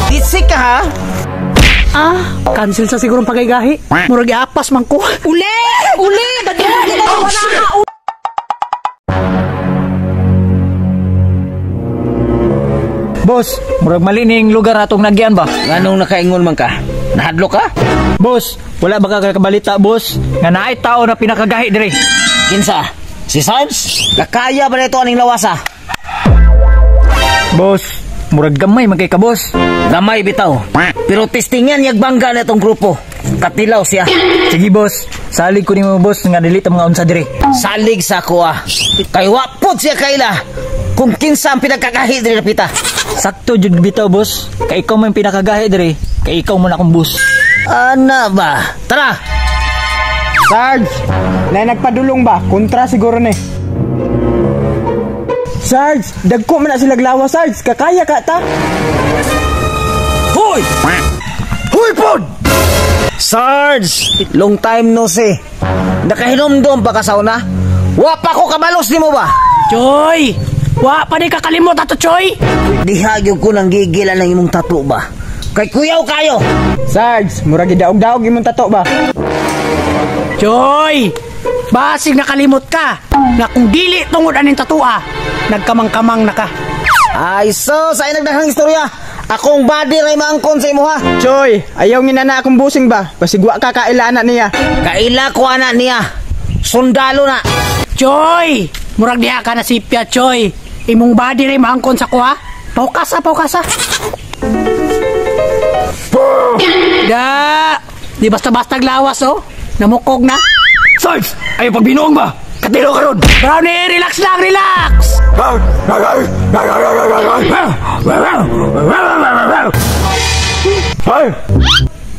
Ditsik ka ha? Ah, cancel sa sigurong pagaygahi. Murag apas man ko. Uli! Uli! Daghan ka. Boss, murag mali ning lugar atong nagyan ba? Nganong nakaingon man ka? Nahadlok ka? Boss, wala ba ka kabalita, boss? Nga naay tao na pinakagahi diri. Kinsa? Si Sarge? Nakaya ba nito aning lawasa? Boss, murag gamay man kay ka, boss. Gamay bitaw. Pero testingan yag bangga na itong grupo. Katilaw siya. Sige, boss. Salig ko nimo, boss, nga dili ta mga unsa diri. Salig sa ako ah. Kay wapod siya kaila. Kung kinsa ang pinagkagahi diri napita. Sakto jud bitaw, boss. Kay ikaw man pinakagahi diri. Kay ikaw man akong boss. Ana ba? Tara. Sarge, na nagpadulong ba? Kontra siguro ni. Sarge, dagko man na sila glawa, Sarge. Kakaya ka ta. Hoy! Hoy pod! Sarge, long time no see. Nakahinomdom pa ka sa una? Wa pa ko kabalos nimo ba? Choy! Wa pa ni kakalimot ato, Choy! Diha gyud ko nang gigilan ang imong tato ba? Kay kuyaw kayo. Sarge, murag gidaog-daog imong tato ba? Choy! Basig nakalimot ka na kung dili tungod aning tatua, nagkamang-kamang na ka. Ay so, sa nagdaghang istorya. Akong body ray maangkon sa imo ha. Choy, ayaw ngina na akong busing ba? Basig wa ka kaila ana niya. Kaila ko ana niya. Sundalo na. Choy! Murag diha ka na sipya, Choy. Imong body ray maangkon sa kuha. Paukasa, paukasa. Da! Di basta-basta glawas, oh. Namukog na. Sarge, ayaw pagbinuong ba? Katilo karon. Brownie, relax lang, relax!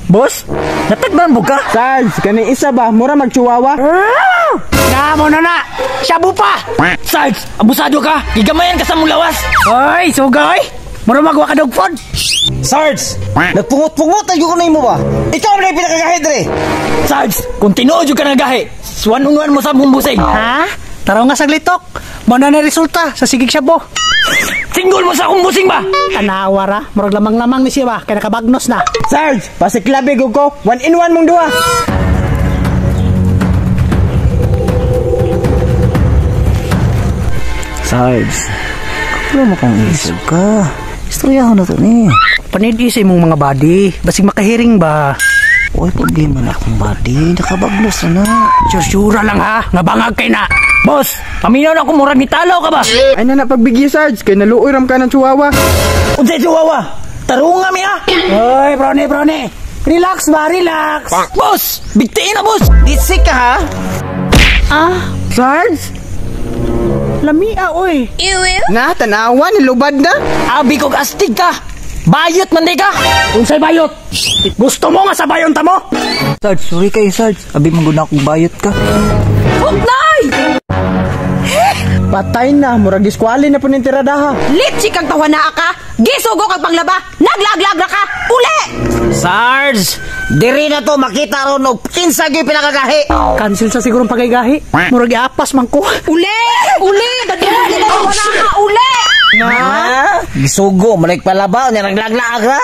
Boss, natagban mo ka? Sarge, kaning isa ba? Mura magchihuahua. Na mo na na! Shabu pa! Sarge, abusado ka! Gigamayan ka sa mong lawas! Oy, sugay! Mura magwa ka dog food! Sarge, nagpungot-pungot ay ko nimo ba? Ikaw man ang pinakagahi dre. Sarge, kung tinuod jud ka nagahi, swan-unuan mo sa mong busing. Ha? Taraw nga saglitok. Mo na na resulta sa sigig shabo. Singgol mo sa akong busing ba? Tanawa ra, murag lamang-lamang ni siya ba kay nakabagnos na. Sarge, pasiklabi gud ko. One in one mong duha. Sarge, wala mo kang isip ka. Istoryahon na to ni. Panid sa imong mga body, basig makahiring ba? Uy, problema na akong body. Nakabagnos na na. Sure lang ha, nga bangag kay na. Boss, paminaw na ako murag ni talaw ka ba? Ay na na pagbigyi, Sarge, kay naluoy ram ka ng chihuahua. Unsay chihuahua? Tarunga mi ha. Oy, brownie, brownie. Relax ba, relax. Boss, bigtiin na boss. Ditsik ka ha? Ah, Sarge, lamia oy. na tanawa nilubad na. Abi kog astig ka. Bayot man di ka. Unsay bayot? Gusto mo nga sa bayon ta mo? Sarge, sorry kay Sarge. Abi man gud na akong bayot ka. Hugnay! Patay na, murag diskwali na po ning tiradaha. Litsi kang tawanaa ka! Gisugo kang panglaba! Naglaglag na ka! Uli! Sarge, diri na to makita ron og kinsa gyud pinakagahi. Cancel sa sigurong pagaygahi. Murag apas man ko. Uli! Uli! Daghan ka tawanaa ka! Uli! Na? Gisugo, manig palaba, nya naglaglag ra.